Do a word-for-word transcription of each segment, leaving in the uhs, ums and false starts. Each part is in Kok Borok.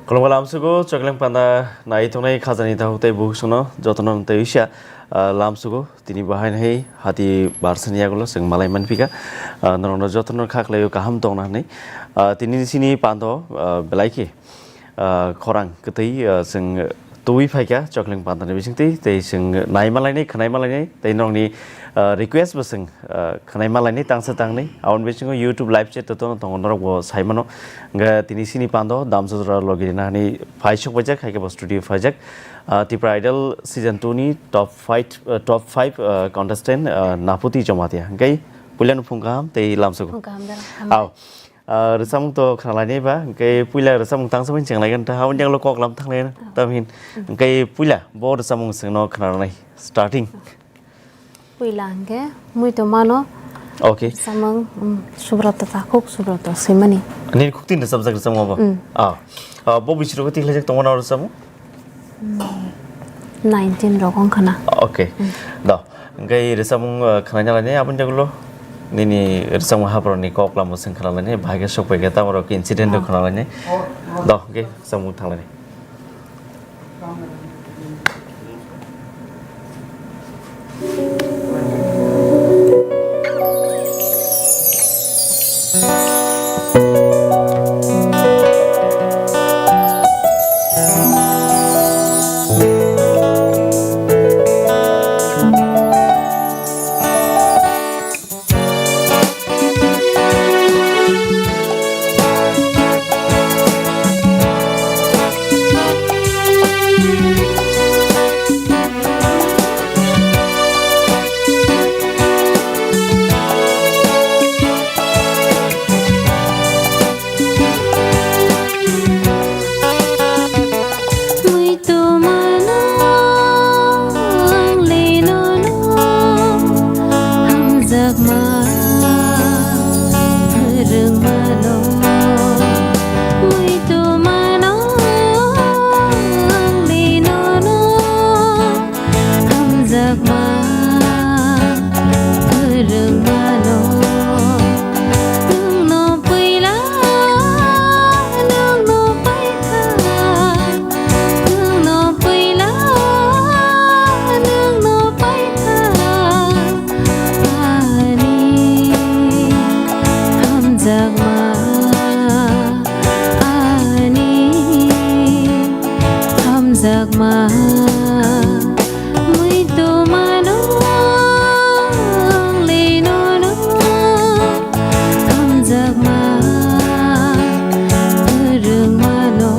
Khulumkha lamsugo, Chokleng Panda nai tongnai khajani takhuk tei bukhuk songno jotono tei uisa, ah, lamsugo. Tini bahai hai hati barsani yagulo chwng malai manphika. Ah, norokno jotono kha khlaio kaham tongna hwnwi. Ah, tini sini pando, ah, belai khe, ah, khorang kwtwi, ah, chwng tubui phaikha Chokleng Pandani bisingtwi, tei chwng nai malainai, khwnai malainai, tei norokni, ah, request bo chwng, ah, khwnai malainai tangsa tangnai. Aboni bisingo YouTube live chat to tongo, norok bo sai mano. Hwnkhe tini sini pando Damsajra logi rina hani phai sok paijak, hai khe bo studio phaijak. Ah, Tipra Idol season two ni top five, ah, top five, ah, contestant, ah, Naputi Jamatia. Hwnkhe puilano phung kaham tei lamsugo. Phung kaham da. Au. Ah, rwchapmung to khnalainai ba, hwnkhe puila rwchapmung tangsa bai chenglaigwna ta, aboni yagulo kok lam thanglai na, tamhin. Hwnkhe puila bo rwchapmung chwngno khnanai, starting. Puila hwnkhe mui to mano. Okay. Rwchapmung, um, Subrata takhuk, Subrata swimani. Nini khuktin rwchapjak rwchapmung abo? Mm. Ah. Ah, bo bisiro khe tikhlaijak tongmano rwchapmung? Nineteen rok wng khna. Okay. Mm. Do. Hwnkhe rwchapmung, uh, khwnaina lainai aboni yagulo nini rwchapmung haphorni kok lama chwng khwna lainai, bahai khe sok pai khe tamo rok incident rok khwna lainai. Do, hwnkhe rwchapmung thang lainai. Mui to mano, ang le nono, hamjakma, phwrwng mano. Mui to mano, ang le nono, hamjakma, phwrwng mano. Nwngno puila, nwngno paithak, nwngno puila, nwngno paithak. Ani hamjakma, ani hamjakma. Mui to mano, ang le nono, hamjakma, phwrwng mano.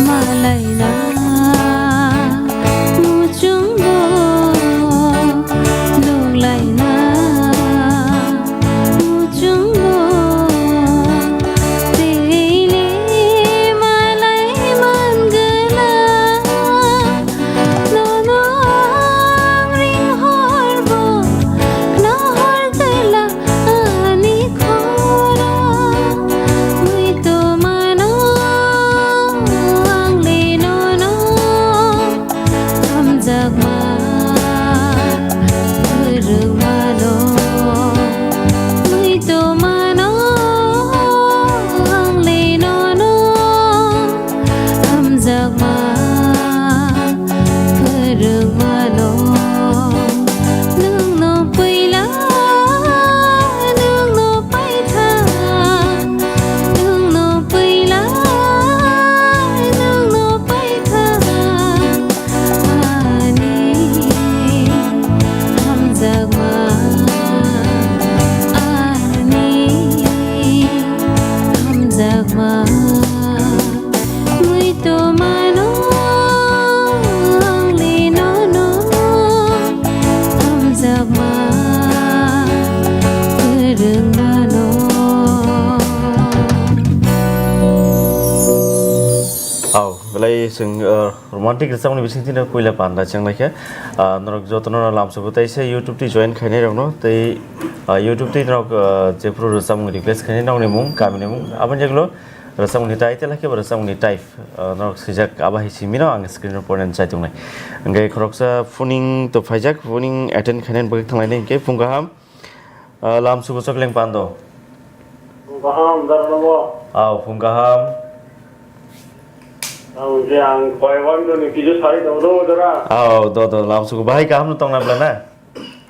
Malaina muchungbo nunglaina muchungbo teile malai mangala. Nono ang ring horbo, nohor twila ani khorang. Mui to mano, ang le nono, hamjakma, phwrwng mano. Mui to mano, ang le nono, hamjakma, phwrwng mano. Nwngno puila, nwngno paithak, nwngno puila, nwngno paithak. Ani hamjakma, ani hamjakma. Mui to mano, Au, belai chwng, uh, romantic rwchapmani bisingtwi no puila panda chenglaikha. Uh, norok jotono no lamsogo tei se YouTube twi join khainai rokno tei, uh, YouTube twi norok, uh, jephuru rwchapmung request khainai nokni mung, kamini mung, aboni jagolo rwchapmungni title hakhe bo rwchapmungni type, uh, norok swijak abo hai simino ang screen o porinani chai tongnai. Hwnkhe khoroksa phoning to phaijak, phoning attend khainani bagwi thanglainai hwnkhe phung kaham. Ah, lamsugo chokling pando. Phung kaham, darano bo. Aw, phung kaham. Ang je ang koi wan do ni kijo sari do do jora. Aw, do do, lamsugo bahai kaham no tongna bla na?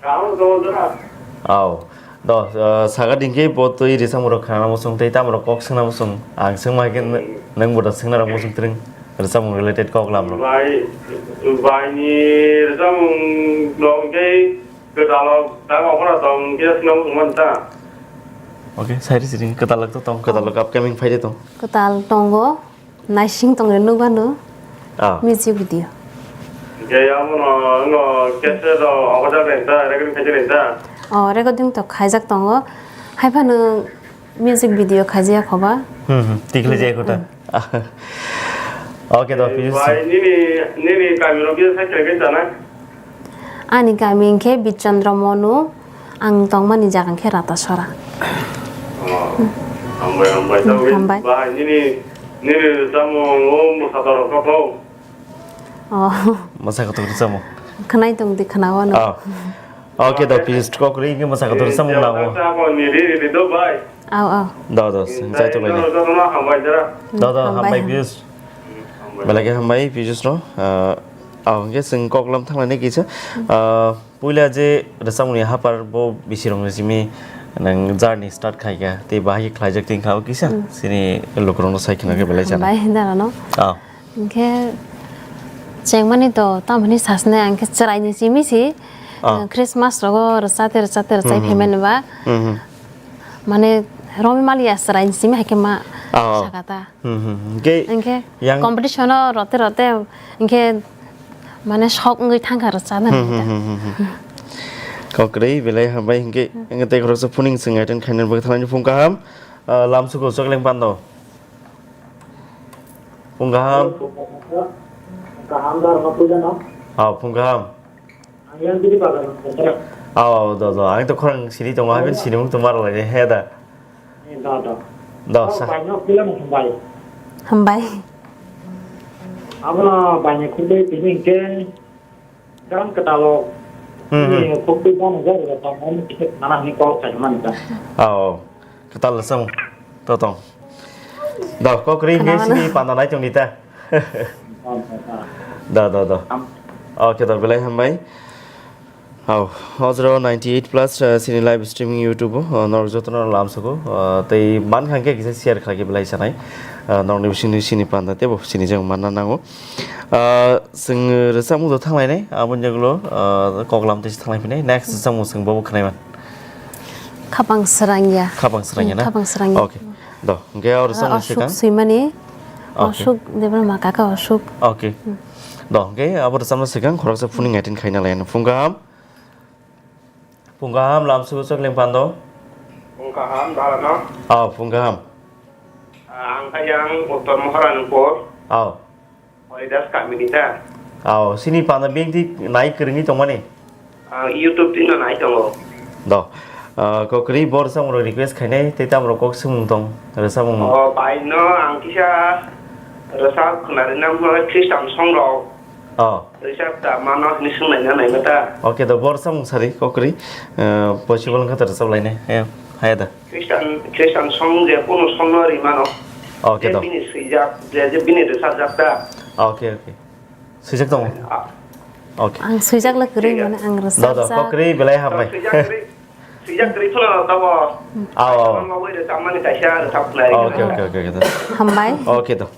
Kaham do jora. Aw, do, ah, saga dingke bo twi risa murok khana musung tei tamro kok singna musung. Ang sing ma ke nang bo da singna musung tring. Risa mung related kok lamro. Bai, bai ni risa mung dong ke Kwtal o, tamo phano tong khe swnam wngmani ta? Okay, side side kwtal to tong, kwtal upcoming phai de tong. Kwtal tongo, naising tong re nukbano. Ah. Music video. Khe amo no, no, cassette o, ogo jak ren ta, recording khai ren ta? Oh, recording to khaijak tongo. Hai phano music video khaijak khoba. Hmm, hmm, tikhle jai kota. Hmm. Okay, do, please. Bai, nini, nini kami no bisa sakhe ren ta na? Ani kami hwnkhe Bichandra Monu, ang tongmani jaga hwnkhe Ratasora. Oh, hambai, hambai. Hmm, hambai. Bai, nini, nini samung o mwsa torok kok. Oh. Mwsa kotor samung. Khwnai tong di khwnao no. Oh. Okay, do, please, kok ri hwnkhe mwsa kotor samung nango. Tamo ni ri ri do bai. Aw, aw. Do, do, jai to bai. Do, do, hambai jara. Do, do, hambai, hambai, please. Belai khe hambai, Piyush no. Ah, ah, hwnkhe chwng kok lam thanglainai kisa. Ah, puila je rwchapmungni hapar bo bisirokni simi nang journey start khaikha, tei bahai khe khlaijak tongkha o kisa. Hmm. Chini lukurokno sai khna khe belai chana. Hambai, dara no. Ah. Hwnkhe chengmani to tamoni sasnai ang khe chwraini simi si. Ah. Christmas rogo rwchate rwchate rwchai phaimani ba. Hmm, hmm. Mane romwi maliya chwraini simi hai khe ma sakata. Hmm, hmm, hmm. Hwnkhe yang competition o rote rote hwnkhe mane sok wngwi thangkha rwchapna. Hmm, hmm, hmm, hmm, hmm. Kok kwrwi belai hambai hwnkhe, hwnkhe tei khoroksa phoning chwng attend khainani bagwi thanani phung kaham. Ah, lamsugo chokling pando. Phung kaham. Kaham dar no puja no. Ah, phung kaham. Ang yang diri bagan. Aw, aw, do, do. Ang to khorang siri tongo, haibini sinimung tongma rwlaide, he da. Eh, do, do. Do, sa. Baino kila mo hambai. Hambai. Abono baino khulai tini hwnkhe, jang kwtalo. Hmm, hmm. Tini khulai bano jari da, tamo ni kisa nana ni kok sai mani da. Aw, aw. Kwtal samung. To tong. Do, kok ri hwnkhe sini panda nai tong di ta. Do, do, do. Okay, do, belai hambai. Hao, hojro ninety eight plus, uh, sini live streaming YouTube o, uh, norok jotono lamsugo, uh, tei mankha hwnkhe kisa share khlai khe belai sanai, uh, norokni bisingtwi sini panda teibo sini jang manna nango. Uh, chwng rwchapmung do thanglainai, aboni jagolo, uh, koklam tei thanglai phinai, next rwchapmung chwng bobo khwnai man. Khapang srangya. Khapang srangya na? Hmm, khapang srangya. Okay. Do, hwnkhe oro oro chwng Ashok swikang. Swimani. Okay. Ashok Debbarma kaka Ashok. Okay. Hmm. Do, hwnkhe abo rwchapna swikang khoroksa phoning attend khaina lai phung kaham. Phung kaham, lamsugo chokling pando. Phung kaham, dalano. Aw, phung kaham. Ang kayang Uttor Maharanpur. Aw. Haridas kamini ta. Aw, sini panda bengti nai kwrwngwi tongmani? Ang YouTube tino nai tongo. Do. Ah, kok kwrwi bo rwchapmung rok request khainai, tei tamrok kok swngmung tong, rwchapmung. O, bai no ang kisa rwchap khwnarwi nang hwnwi Christian song rok. Oh. Rwchap ta mano hwnwi swngnaina naima ta. Okay, do bo rwchapmung sari, kok kwrwi. Ah, possible wngkha ta rwchap lainai. Eh, haya da. Christian, Christian song je kunu song no ri mano. Okay, je do. Bini swijak, je, je bini rwchapjak ta. Okay, okay. Swijak tongo? Ah. Okay. Ang swijak le kwrwi mane ang rwchapjak. Do, do, kok kwrwi belai hambai. Swijak kwrwi, swijak kwrwi phano tamo. Aw, aw. Tamo bai rwchapmani kaisa rwchapnai. Okay, okay, okay, okay, do. Hambai. Okay, do.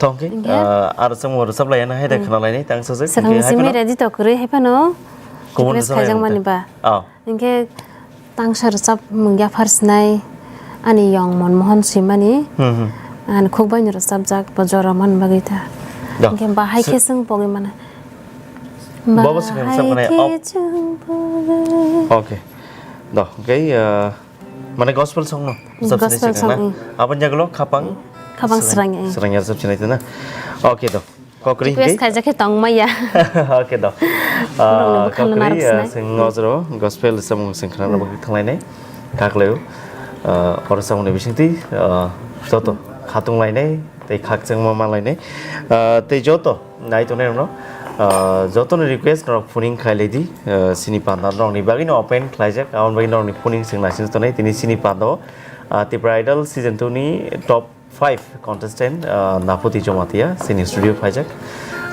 Tongkhe, hingke? Ah, aro chwng rwchap laiya na hai da khna lainai tang sajak. Swkang hingke hai simi phano ready to kwrwi hai phano. Kubun request rwchap khaijak lainai mani ta. Ba. Aw. Hingke tangsa rwchapmung yaphar sinai ani yong Monmohan swimani. Hmm, hmm. Ani khukbai ni rwchapjak bo jora man bagwi ta. Do. Hingke bahai khe chwng pogwi mano. Bobo swkang rwchapmani. Bahai khe chwng pogwi. Okay. Do, hingke, ah, mane gospel song no rwchap sinai swkang na? Gospel song, hmm. Aboni jagolo khapang. Abang srang, eh. Srang ya sab chinai tana. Okay do. Kokri Request ke? Khaijak khe tong maya. Okay do. Borokno Ah, bwkhano kokri, narwk ah, sinai. Sing ngojro gospel samung sing khana Hmm. bagwi thanglainai. Khakleo. Ah, oro samungni bisingtwi, ah, joto khatung lainai, tei khakchangma ma lainai. Ah, tei joto nai tongnai rokno, ah, jotono request norok phoning khailai di, ah, sini panda norokni bagwino open khlaijak, aboni bagwi norokni phoning sing naising tongnai tini sini panda o, ah, Tipra Idol season two ni top five contestant, ah, Naphuti Jamatia sini studio phaijak.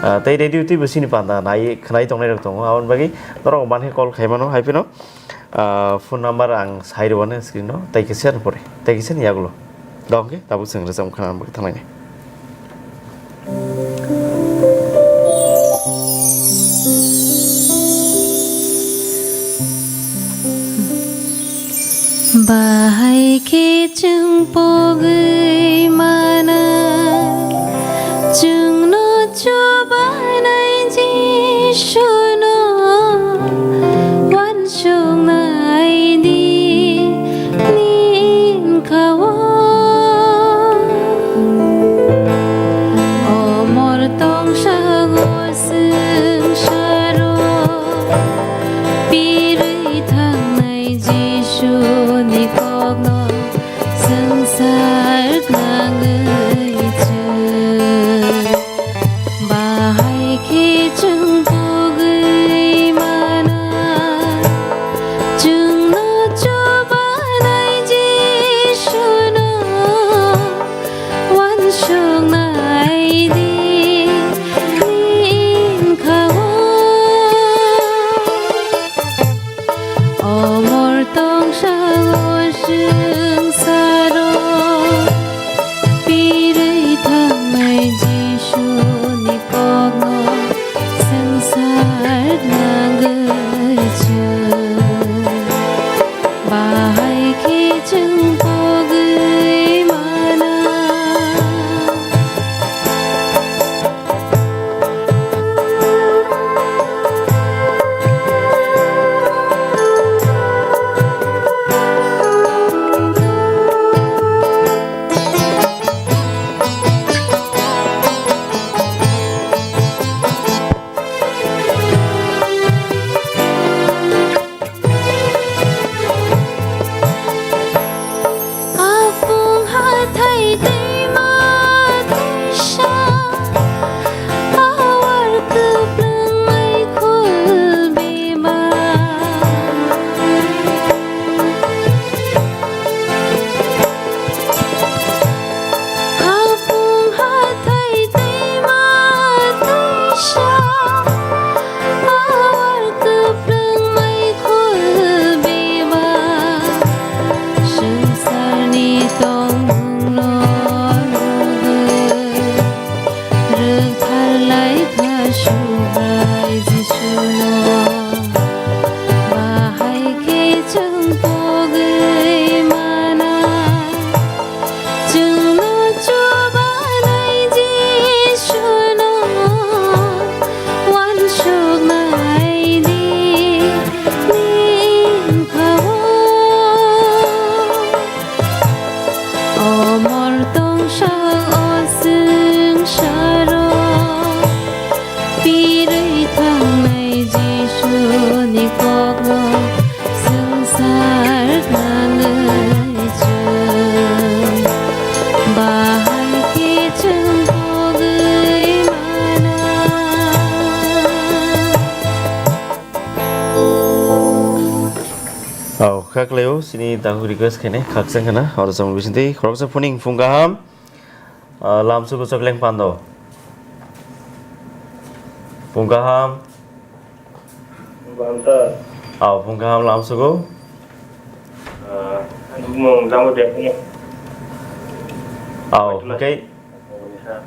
Ah, tei radio twi bo sini panda nai khnai tongnai rok tongo, aboni bagwi norok manhe call khaimano hai phino, ah, phone number ang sai rwani screen o, tei kisa ni pore, tei kisa ni yagulo. Dong khe tabuk chwng rwchapmung khna bagwi thanglainai. Bahai khe chwng pogwi mana, chwngno chubanai Jisuno wansuknai di. Ninkhao omor tongsago swngsaro pirwi thangnai Jisuni kokno swngchar nangwi chwng. Bahai khe chwng pogwi mana, chwngno chubanai Jisuno wansuknai di ninkhao. Omor tongsago swngsaro pirwi thangnai Jisuni kokno swngchar nangwi chwng. Bahai khe chwng pogwi mana. Apung hathai twima twisa, awar kwplwng mai khul bima. Apung hathai twima twisa, awar kwplwng mai khul bima. Swngcharni tongmungno nugwi rwktharlai kha Subrai Jisuno. Bahai khe chwng pogwi mana, chwngno chubanai Jisuno wansuknai di ninkhao. Omor tongsa o swngsaro pirwi thangnai Jisuni kokno swngchar nangwi chwng. Bahai khe chwng pogwi mana. Oh, khakleo, sini takhuk request khainai, khakchang khana, oro chwng bisingtwi, khoroksa phuning phung kaham. Ah, lamsugo chokleng pando. Phung kaham. Phung kaham, sir. Aw, phung kaham lamsugo. Ah, ani bumung Jambudi Akung. Aw, hwnkhe? Sir.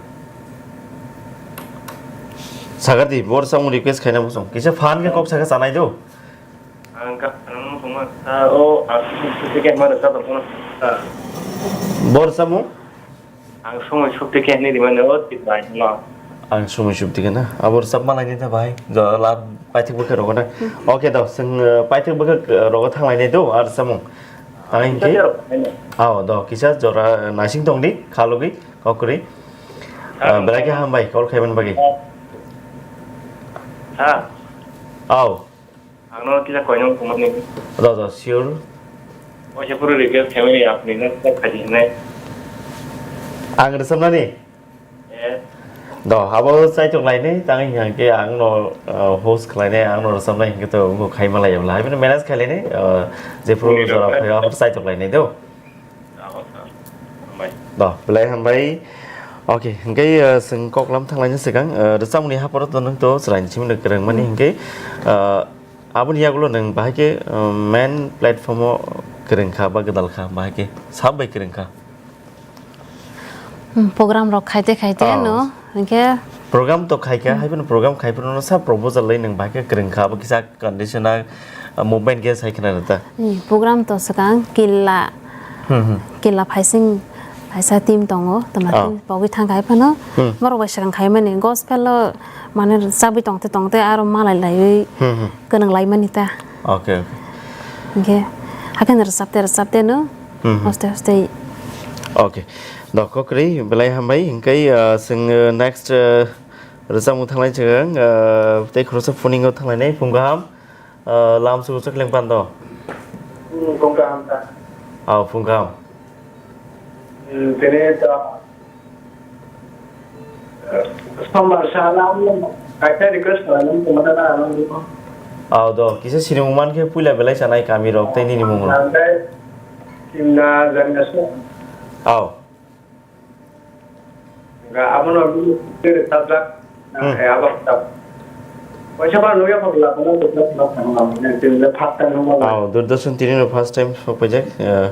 Sagadi, bor samung request khaina bosong. Kisa phan khe kok saka chanai do. Ang ka, ang songma, sir, o, ang sukti khe ma rwchap tong phano, sir. Bor samung? Ang sumui sukti khe hinwi rimani o twi bai no. Ang sumui sukti khe na? Abo rwchap malaini ta bai. Jora la paithak bwkha rogo na. Hmm. Okay do, chwng, uh, paithak bwkha, uh, rogo thanglainai do, ar samung. Ang Kisa hinkhe jora khaina. Ao do, kisa jora, uh, naising tongdi, khalogwi. Kokri. Ah, belai khe hambai call khaimani bagwi. Ha. Au. Ang no kisa koinok tongmani. Do, do, sure. Waisa phuru request khaimani apni no kisa khaji hinai. Ang rwchapnani? Eh. Do, abo chaitok lainai, tang hingkha khe ang no, ah, host khlainai, ang no rwchapnai hinkhe to wngkha khaima laiya bwla. Hai phano manage khainai, ah, jephru jora phaiya, aphuru chaitok lainai do. Do, belai hambai. Okay, hingke, uh, chwng koklam thanglaina swkang, uh, rwchapmungni haporo to nwng to chwraini simi no kwrwngmani hingke, uh, aboni yagulo nwng bahai khe, uh, main platform o kwrwngkha ba gwdalkha, bahai khe sab bai kwrwngkha. Hmm, program rok khaite khaite no, hingke program to khaikha, hai phano program khai phano sa proposal lai nwng bahai khe kwrwngkha, abo kisa condition a, ah, movement khe sai khna rwta. Ni program to swkang killa, hmm, hmm, killa phaising phaisa team tongo, tama team pogwi thang khai phano, hmm, borok bai swkang khai mani gospel o mane chabwi tongte tongte aro malai laiwi, hmm, hmm, kwnang lai mani ta. Okay, okay. Hingke hakheno rwchapte rwchapte no, hmm, hmm, hoste hoste. Okay. Do, kokri belai hambai, hingke, ah, chwng, ah, next, ah, rwchapmung thanglai chwng, ah, tei khoroksa phuningo thanglainai phung kaham, ah, lam sugu chwk leng pando. Hmm, phung kaham ta. Au, phung kaham. Hmm, tene ta, eh, sombar sana kaisa request khlainani tongmani na ano. Au, do, kisa sinimung man khe puila belai chanai kami rok tei nini mung rok. Nang dai, simna jani aso. Au. Ga abono bini tere tabjak. Hmm. Eh, abo tab. Waisa ba nuya pagla kono dukla pagla pagla. Yang tini first time nunggu. Au, Doordarshan tini no first time sok pajak. Eh,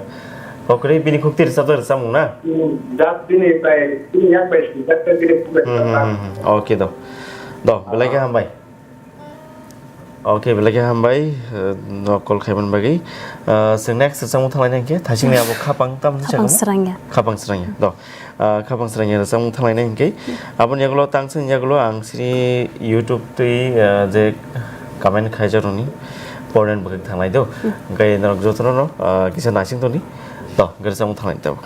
kokri bini khukti rwchapjak rwchapmung na? Hmm, jat bini bai, bini yak bai sijak bini khukti. Hmm, hmm, rwchapjak. Hmm, hmm. Okay, do. Do, belai khe hambai. Okay, belai khe hambai, eh, no call khaimani bagwi. Eh, chwng next rwchapmung thanglaina hinkhe, thaisingni abo khapang tam Khapang srangya. Khapang srangya, do. Ah, khapang srangya rwchapmung thanglaina hinkhe. Aboni yagulo, tang chwng yagulo, ang sini YouTube twi, eh, je comment khaijakrokni pornen bwkhak thanglai do. Hmm. Hwnkhe norok jotono no, ah, kisa naising toni. Do, hwnkhe rwchapmung thanglaina tabuk.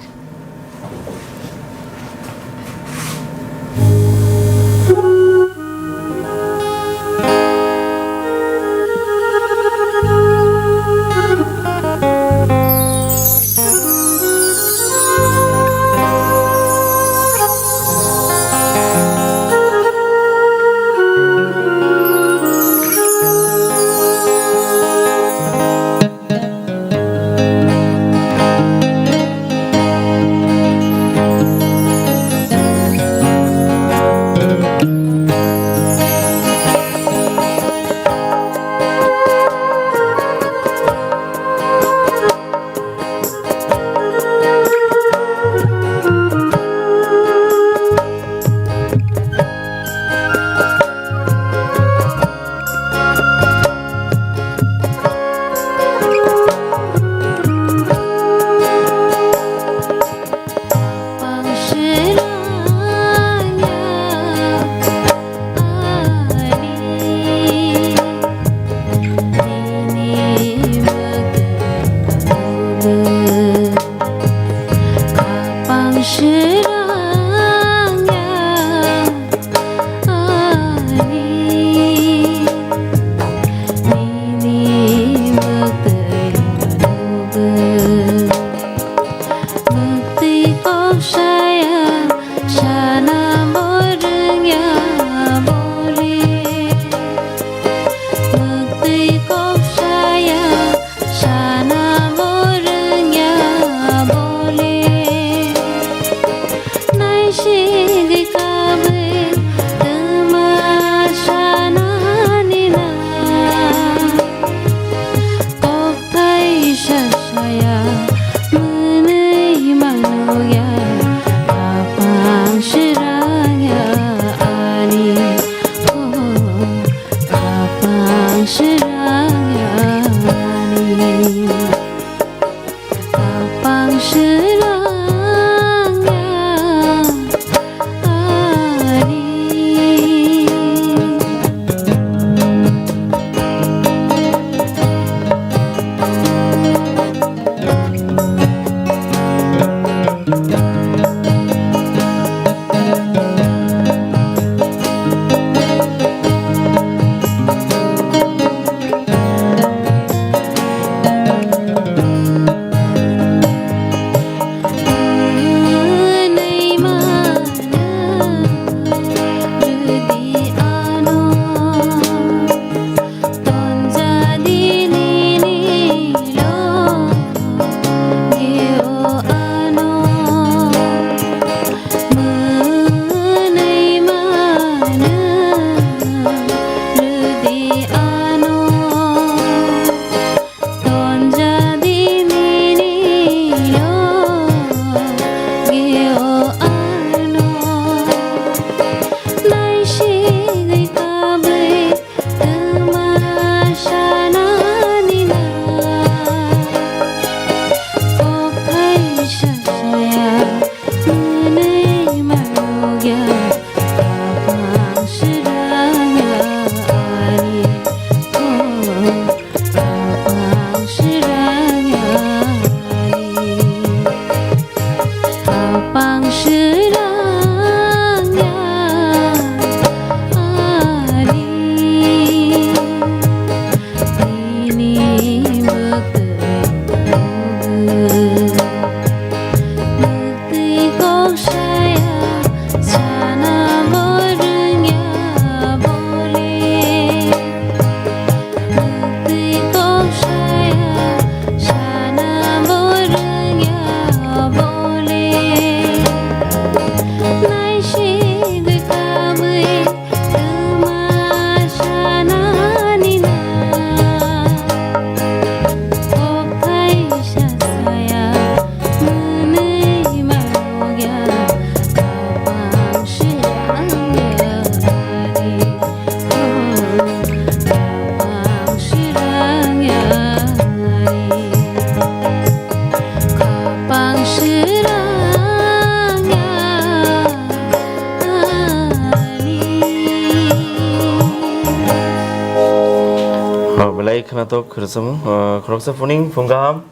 Natok khoroksa, ah, khoroksa phuning phung kaham,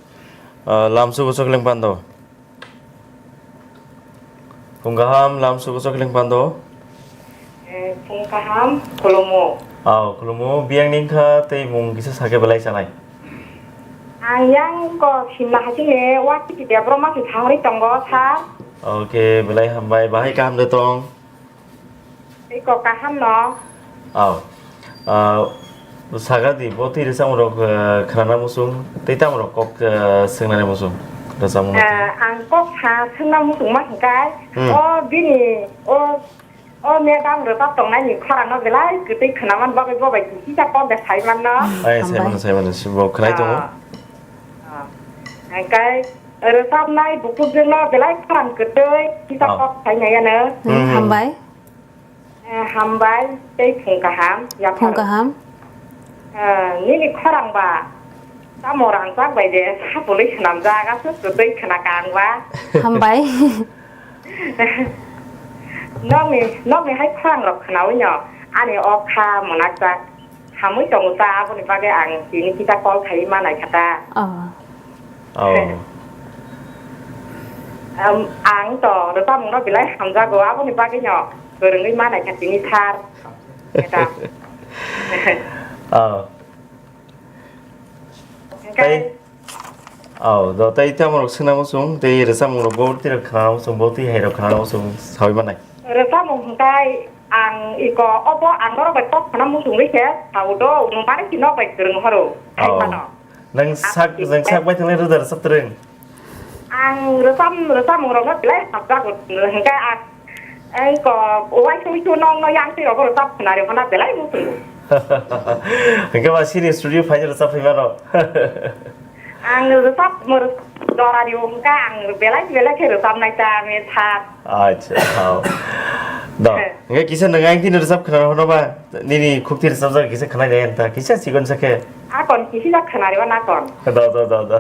ah, lam sugo chokling pando. Phung kaham, lam sugo chokling pando. Eh, phung kaham, khulumo. Aw, khulumo, biyang ningkha tei mung kisa sake belai chanai. Ang yang ko simna hasini wati ki debro ma si sahori tongo, sir. Oke, belai hambai, bahai kaham de tong. Tei kok kaham no. Aw. Ah, saga di, bo twi rwchapmung rok, ah, khnana muchung, tei tamo rok kok, ah, swngnani muchung rwchapmung rok. Ah, ang kok sa swngna muchung ma hwnkhe, hmm, o bini, o, o madam rwchap tongnani khorang no belai kwtwi khwnaman bagwi bo bai kisa kok de sai man no. Ai, sai mano, hambai, sai mano, si bo khlai tongo. Ah. Ah. Hwnkhe rwchapnai bukhukjwkno belai khorang kwtwi kisa, oh, kok sainai ano. Hmm, hmm, hambai. Eh, hambai tei phung kaham, yapharo. Phung kaham. Eh, nini khorang ba tamo rangchak bai de sapului swnamjak, aswk kwtwi khna kang ba. Hambai. Nokni, nokni hai khorang rok khnaui no ani o kha mwnakjak. Hamwi tongo ta, aboni bagwi ang tini kisa call khai ma naikha ta. Oh. Oh. Am, ang to rwchapmung no belai hamjago, aboni bagwi no kwrwngwi ma naikha tini sir. Eta. Oh. Hwnkhe tei, oh, do tei tamo rok swngna muchung, tei rwchapmung rok bo twi rok khna muchung, bo twi hai rok khna muchung saui manai. Rwchapmung hwnkhe ang iko obo ang norok bai kok khna muchungwi khe sao do, nwng mani si nok bai kwrwng horo, hai phano. Nang sak, nang sak bai thanglai roda rwchap twrwng? Ang rwchap, rwchapmung rokno belai hamjago, hwnkhe ang, ang ko uaisuk uisu nokno yang twi rokbo rwchap khna rw hwnna belai muchungo. Hwnkhe ba sini studio phaina rwchap phai mano? Ang rwchap, jora rw hwnkhe ang belai belai khe rwchapnai ta, me tha. Acha, hao. Do. Hwnkhe kisa nwng ang tini rwchap khna hwnba? Nini khukti rwchapjak kisa khna de anta. Kisa chikon sa khe. Akon kisi jak khna rw na kon. Do, do, do, do.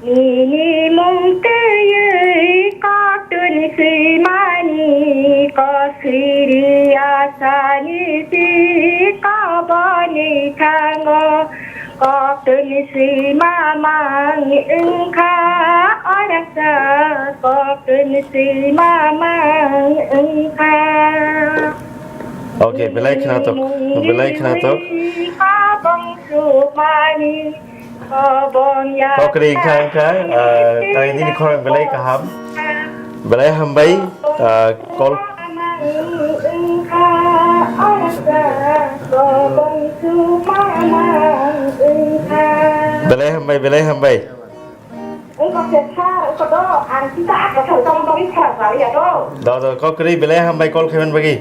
Nini mung twi koktwni swimani kosiri asani si koboni thango. Koktwni swi mamang wngkha, orasa koktwni swi mamang wngkha. Okay, belai khnatok, belai khnatok. Kabong sumani, kabong ya. Kokri wngkha, wngkha, ah, tangni nini khorang belai kaham. Belai hambai, ah, call. Belai hambai, belai hambai. Do, do, kok kwrwi, belai hambai call khaiman bagwi.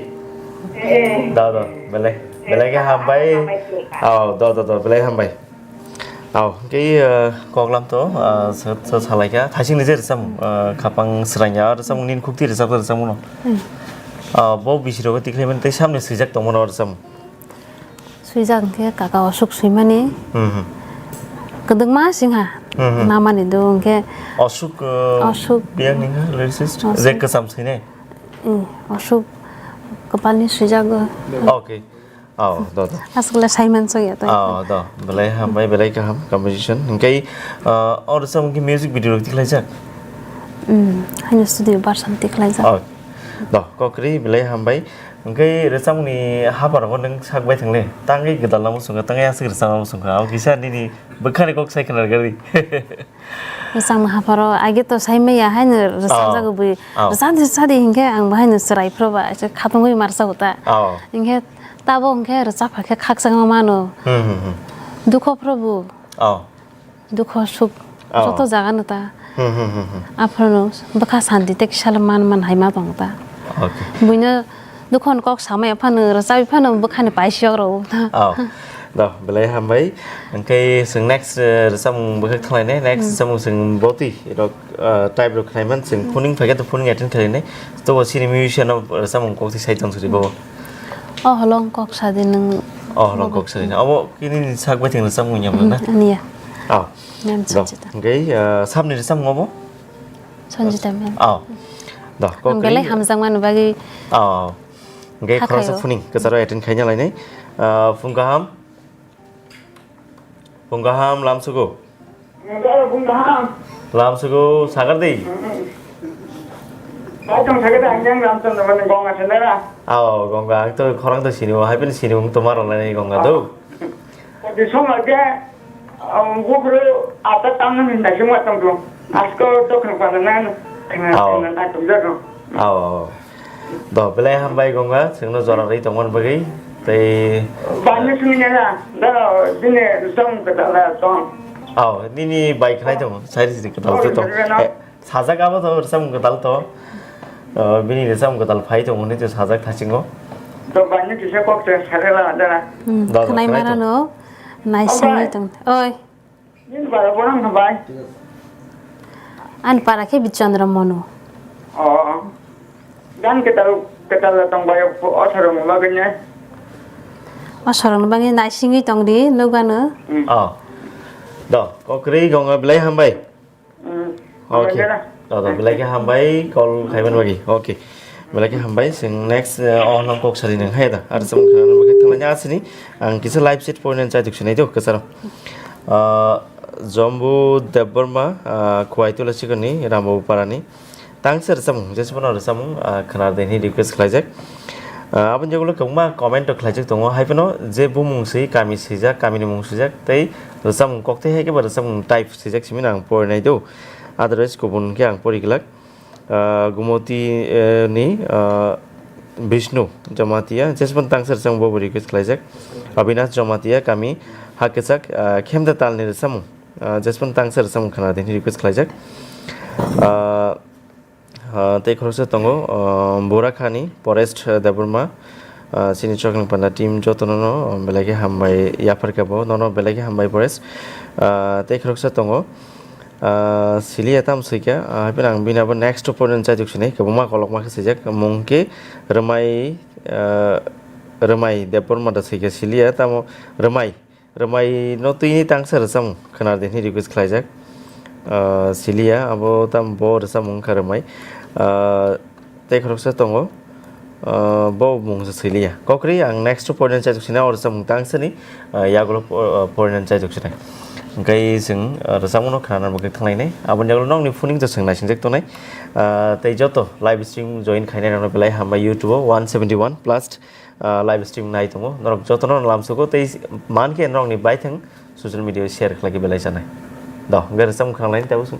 Do, do, belai, belai khe hambai. Oh, do, do, do, belai hambai. Aw, hwnkhe, eh, koklam to, eh, sa-, sa-, salaikha. Thaisingni je rwchapmung, eh, khapang swrangya, rwchapmung nini khukti rwchapjak rwchapmung no. Hmm. Ah, bo bisi rogo tikhlaimani tei samni swijak tongmano rwchapmung. Swijak hwnkhe kaka Osuk swimani. Hmm, hmm. Kwdwkma singha. Hmm, hmm. Namani do hwnkhe. Osuk, eh, Osuk. Biyang ningha lyricist. Osuk. Je kwcham swinai. Hmm, Osuk kwpalni swijago. Okay. Oh, do, do. Aswkle saiman sokya to. Oh, do. Belai hambai, belai kaham composition. Hingke, uh, o rwchapmung khe music video rok tikhlaijak? Hmm, haino studio version tikhlaijak. Oh, do. Kokri belai hambai. Hingke rwchapmungni haphar rok nwng sak bai thangle. Tangwi gwdalna muchungkha, tangwi aswk rwchapna muchungkha. Abo kisa nini bwkhani kok sai khna rwgwi. Rwchapmung hapharo age to sai maya haino rwchapjago bui. Oh. Rwchadi rwchadi hinkhe ang bo haino chwrai phuru ba khatungwi marsago ta. Oh. Hinkhe tabo hinkhe rwchapkha khe khakchangma mano. Hmm, hmm, hmm. Dukho phuru bo. Oh. Dukho suk. Oh. Joto jaga no ta. Hmm, hmm, hmm, hmm. Aphuru no bwkha santi tei kisa le man man hai ma tong ta. Okay. Buino Dukhon kok samaya phano, rwchabi phano bwkhani paisiyok rw. Oh. Do, belai hambai. Hwnkhe chwng next, eh, rwchapmung bwkhak thanglainai. Next, hmm, rwchapmung chwng boti rok, eh, type rok khlaiman chwng, hmm, phoning phaikhe to phoning attend khlainai. Tobo chini musician no rwchapmung kok thik sai tong suri bobo. Oh, holong kok sadi nwng. Oh, holong kok sadi. Abo kini ni sak bai thwng rwchapmung yam na? Hmm, aniya. Oh. Mem do, Sanjita. Hwnkhe, eh, samni rwchapmung obo? Sanjita mem. Oh. Do, kok kwrwi. Ang belai hamjakmani bagwi. Oh. Hwnkhe khoroksa phuning kwcharo attend khaina lainai. Ah, phung kaham. Bung kaham lamsugo. Bung kaham. Lamsugo sagar di. Kaichong sakhe ta ang yang Ramchandra mani Gong Asandara. Ao, Gong, ang to khorang to sini o, hai pini sini o, tomar online Gong do. Di song lage, um, gugru ata tamna min naising ma tong tong. Asko to khang pana nan. Ao. Khang na tong jago. Ao, ao. Do, belai hambai Gong, chwngno jora rwi tongmani bagwi. Tei bani sini nela, da, bini song kata la tong. Ao, nini bai khlai tong, sai ri kwtal Oh, to tong. Sajak abo to rwchapmung kwtal to. O, bini rwchapmung kwtal phai tongo hwnwi to sajak thasingo. To bani kisa kok se sare la dara. Hmm, Da, da, khwnai khwnai mara to. No, naisingwi Obai. Tong. Oi. Nini bara borang kha bai. Ani para khe Bichandra Manu. O. Dan kwtal, kwtal tong bai o, o sorong bagwi ne. O sorong bagwi naisingwi tong di, nugano. Hmm. O. Do, kokrwi Gong belai hambai. Mm. Okay. Hambai da. Da, da, belai khe hambai, call khaiman bagwi. Okay. Belai khe hambai, chwng next, eh, o hwnam kok sari nang hai da. Ar chwng khana bagwi thanglaina asini, ang kisa live chat point and chai duk sinai do, kwcharo. Ah, Jombu Debbarma, ah, Khwai Tula Sikoni, Rambabu Parani. Tangsa rwchapmung, jesphano rwchapmung, ah, khwna deni request khlaijak. Ah, aboni ulo kwbangma comment rok khlaijak tongo. Hai phano je bumung swi, kami swijak, kamini mung swijak, tei rwchapmung koktwi hai khe ba rwchapmung type swijak simi ang porinai do. Otherwise, kubun khe ang pori glak. Ah, Gumoti, eh, ni, ah, Bishnu Jamatia, jesphano tangsa rwchapmung bobo request khlaijak. Abinash Jamatia, kami Hakechak, ah, Khemda Talni rwchapmung, ah, jesphano tangsa rwchapmung khwna deni request khlaijak. Ah, Ah, tei khoroksa tongo, ah, Burakhani, Forest, ah, Debbarma, ah, chini Chokling Panda team jotono no, ah, belai khe hambai yaphar khe bo, nono belai khe hambai Forest. Ah, tei khoroksa tongo, ah, Silia tamo swi khe, ah, hai phano ang bini abo next opponent chai duk sinai, kwbangma kolokma khe swijak, mung khe Rwmai, ah, Rwmai Debbarma da swi khe Silia, tamo Rwmai. Rwmai no twi ni tangsa rwchapmung khwna di hwnwi request khlaijak. Ah, Silia, abo tamo bo rwchapmung wngkha Rwmai. Ah, tei khoroksa tongo. Ah, bo mung se Silia. Kokrwi ang next to porinani chaitok sinai, o rwchapmung tangsa ni, ah, yagulo po-, ah, porinani chaitok sinai. Hwnkhe chwng, ah, rwchapmung no khwna bagwi thanglainai. Aboni yagulo nokni phuning to chwng naisingjak tongnai. Ah, tei joto live stream join khainai rokno belai hambai YouTube o one seventy one plus ah, live stream nai tongo. Norok jotono lamsugo tei mankhe norokni baithang social media o share khlai khe belai sanai. Do, hwnkhe rwchapmung khwnalaini tabuk chwng.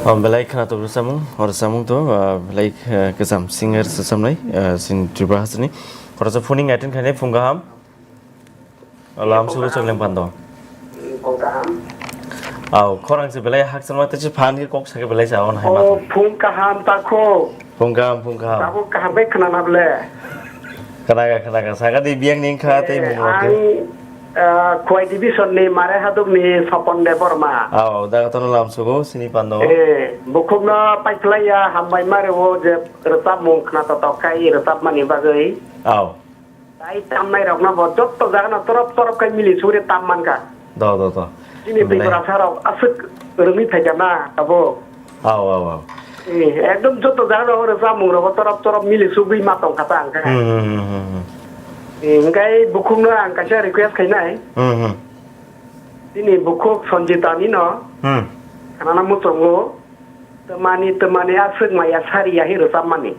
O belai khwnatok rwchapmung, o rwchapmung to, ah, belai, ah, kwcham singer swchamnai, ah, chini Tripura hasteni. Khoroksa phoning attend khainai phung kaham. O lam sugo choklang pando. Phung kaham. Aw, khorang se belai hakchalma tei se phan khe kok sakhe belai sa on hai ma. O phung kaham ta kho. Phung kaham, phung kaham. Tabuk kaham bai khwnana ble. Khnaga, khnaga. Saka di biyang ning kha tei mung rok khe. Ang, ah, Khowai division ni Mare Haduk ni Sopon Debbarma. Aw, da tono lam sugo sini pando. Eh, bukhuk no paiphlai ya hambai mare o je rwchap mung khna to tok kai rwchap mani bagwi. Aw. Tai tamnai rok no bo jotto jaga no torop torop kai mili suri tam man kha. Do, do, do. Chini Tripura sa rok aswk rwngwi phai kha na abo. Aw, aw, aw. Eh, ekdom joto jaga rok rwchapmung rogo torop torop mili sugwi ma tong kha ta ang khe. Hmm, hmm, hmm, hmm, hmm. Eh, hwnkhe bukhuk no ang kaisa request khainai. Hmm, hmm. Chini bukhuk Sanjita ni no. Hmm. Khana na muchungo. Twmani, twmani aswk maya sari ya hi rwchapmani.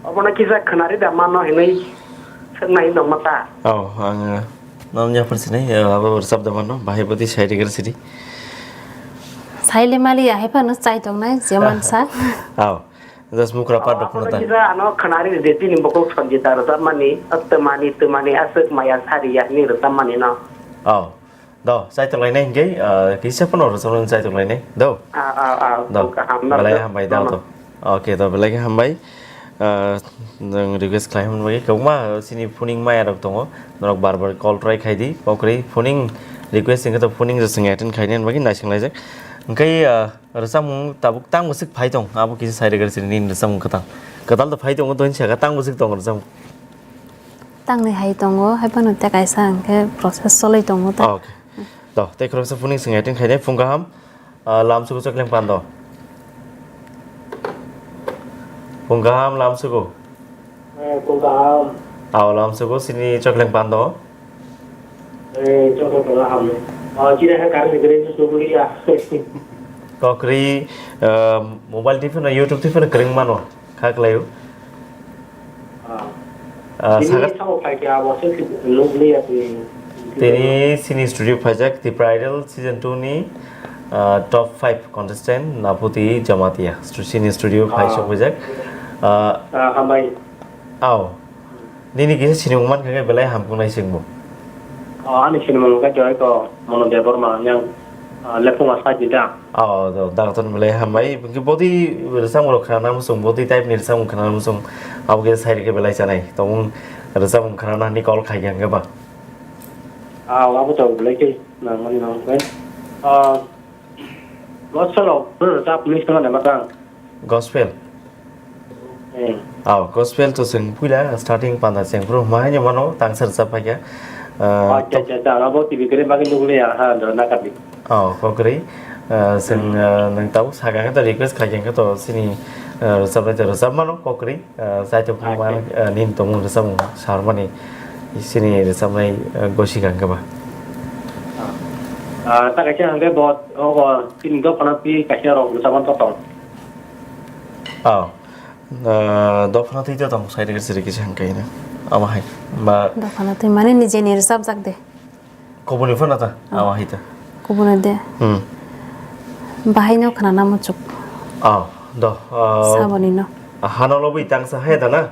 Obono kisa khwnari da mano hinwi swknai nongma ta. Oh, ang, eh, Nang yaphan sinai, eh, abo rwchap da mano, bahai bwtwi sai rigir sidi. Saile mali ya, hai phano chai tongnai, jeman sa. Aw, just mukra part rok phano ta. Kisa ano khwnari de tini bukhuk Sanjita rwchapmani, twmani, twmani aswk maya sari ya ni rwchapmani no. Aw, do, chai tonglai nai hingke, ah, kisa phano rwchapmani chai tonglai nai, do. Ah, ah, ah, do. Belai hambai, do, do. Okay, do, belai khe hambai. Ah, nwng request khlai hwn bagwi kwbangma chini phoning maya rok tongo. Norok bar bar call try khai di. Kokri phoning request wngkhe to phoning rwchapmung attend khainani bagwi naising laijak. Hwnkhe, ah, rwchapmung tabuk tang bwswk phai tong. Abo kisa sai rwgwk chini nini rwchapmung kwtal. Kwtal to phai tongo, doin saka tang bwswk tongo rwchapmung. Tangni hai tongo, hai phano tei kaisa hwnkhe process cholwi tongo ta. Okay. Do, tei khoroksa phoning swng attend khainai phung kaham. Ah, lamsugo choklang pando. Phung kaham lamsugo. Eh, phung kaham. Aw, lamsugo sini choklang pando. Eh, choklang pando ham. Ah, chini hai karwi gre nukliya. Kokri, eh, mobile tiphano, YouTube tiphano kwrwng mano. Kha kwlaio. Ah. Ah, tini saka- samo phai khe abo se nukliya tini. Tini sini studio phaijak Tipra Idol season two ni, ah, top five contestant Naputi Jamatia. Stu-, sini studio phai sok phaijak. Ah, ah, hambai. Aw. Nini kisa sinimung mankha khe belai hamkuknai chwngbo. Oh, ani sinimung khe joy ko Mono Debbarma yang, ah, lephunga sajida. Oh, do, doctor belai hambai. Bodi rwchapmung rok khana muchung, bodi type ni rwchapmung khana muchung. Abo khe sai rwkhe belai chanai. Tongmung rwchapmung khana nani call khai khe ba. Ah, abo to belai khe nangmani nang khe. Ah, gospel rok rwchap ni sima ne matang. Gospel. Hmm. Aw, gospel to chwng puila starting panda chengphru hwnma haino mano tangsa rwchap phaikha. Ah, acha, acha, acha, abo T V kwrwi bagwi nukliya, ha, do, nakadi. Aw, kokri. Ah, chwng, ah, nwng tabuk sakha khe to request khaikha khe to chini, ah, rwchapnai to rwchap mano kokri. Ah, chaitok phungma, ah, nini tongmung rwchapmung sarmani chini rwchapnai, ah, gosi kha khe ba. Ah, ta kaisa hwnkhe bo, o, o, chini dophano twi kaisa rok rwchapmani to tong. Oh. Ah, dophano twi to tong, sai rwgwi chwrwgwi se hwnkhe ino. Amo hai. Ba dophano twi mane nijeni rwchapjak de. Kubuni phano ta, oh, amo hai ta. Kubuni de. Hmm. Bahaino khwnana muchuk. Oh, do, ah, saboni no. Hano lobwi tangsa hai da na?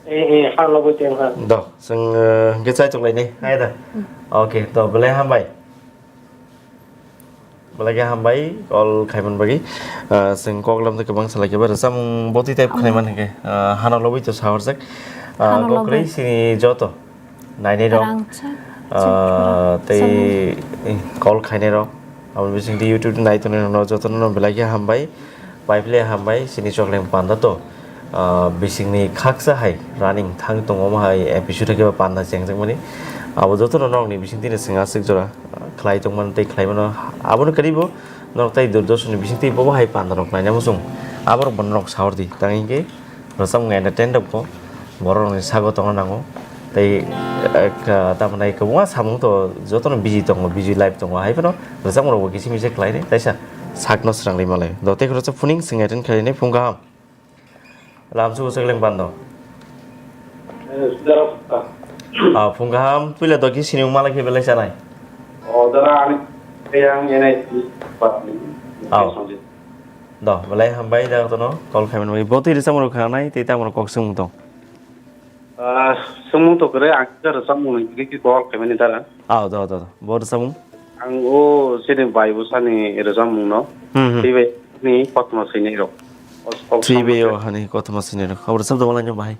Eh, eh, hano lobwi tang ha. Do, chwng, eh, hwnkhe chai tok lai ni, hai da? Hmm. Okay, do, belai hambai. Belai khe hambai, call khaimani bagwi. Ah, chwng koklam tei kwbang salai khe ba rwchapmung botwi type khlaimani hwnkhe, ah, hano lobwi to sahorjak. Ah, hano lobwi. Kokrwi chini joto nainai rok, rangchak, ah, chwng tei call khainai rok. Aboni bisingtwi YouTube nai tongnai rok jotono belai khe hambai. Paiphle hambai, chini chokleng panda to, ah, bisingni khaksa hai running thang tongo, omo hai episode hai khe panda chengjakmani. Abo jotono norokni bisingtwi chwng aswk jora, ah, khlai tongmani tei khlaimano. Abono kwrwibo norok tai Doordarshan ni bisingtwi bobo hai panda rok naina muchung. Aborok bo norok sahordi, tang hinkhe rwchapmung entertain rokbo. Borok rokni sago tongna nango. Tei, eh, ka-, tamoni kwbangma samung to jotono busy tongo, busy life tongo. Hai phano rwchapmung rokbo kisi misi khlainai, taisa sakno srangri malai. Do tei khoroksa phoning swng attend khlainai phung kaham. Lamsugo chwkleng pando. Eh, sudarok ka. Ah, phung kaham, puila doki sinimung malai khe belai chanai. Oh, dara ani yang N I C department. Oh. Do, belai hambai da tono call khaimani bagwi. Bo twi rwchapmung rok khanai tei tamo rok kok swngmung tong. Ah, swngmung to kwrwi, ang kisa rwchapmung ni bagwi khe call khaimani dara. Aw, do, do, do. Bo rwchapmung? Ang o chini bai bwsani rwchapmung no. Hmm, hmm. Twi bai ni kothoma swinai rok. O kok Twi bai swngmung o khe. Hani kothoma swinai rok. Abo rwchap do malai no bahai.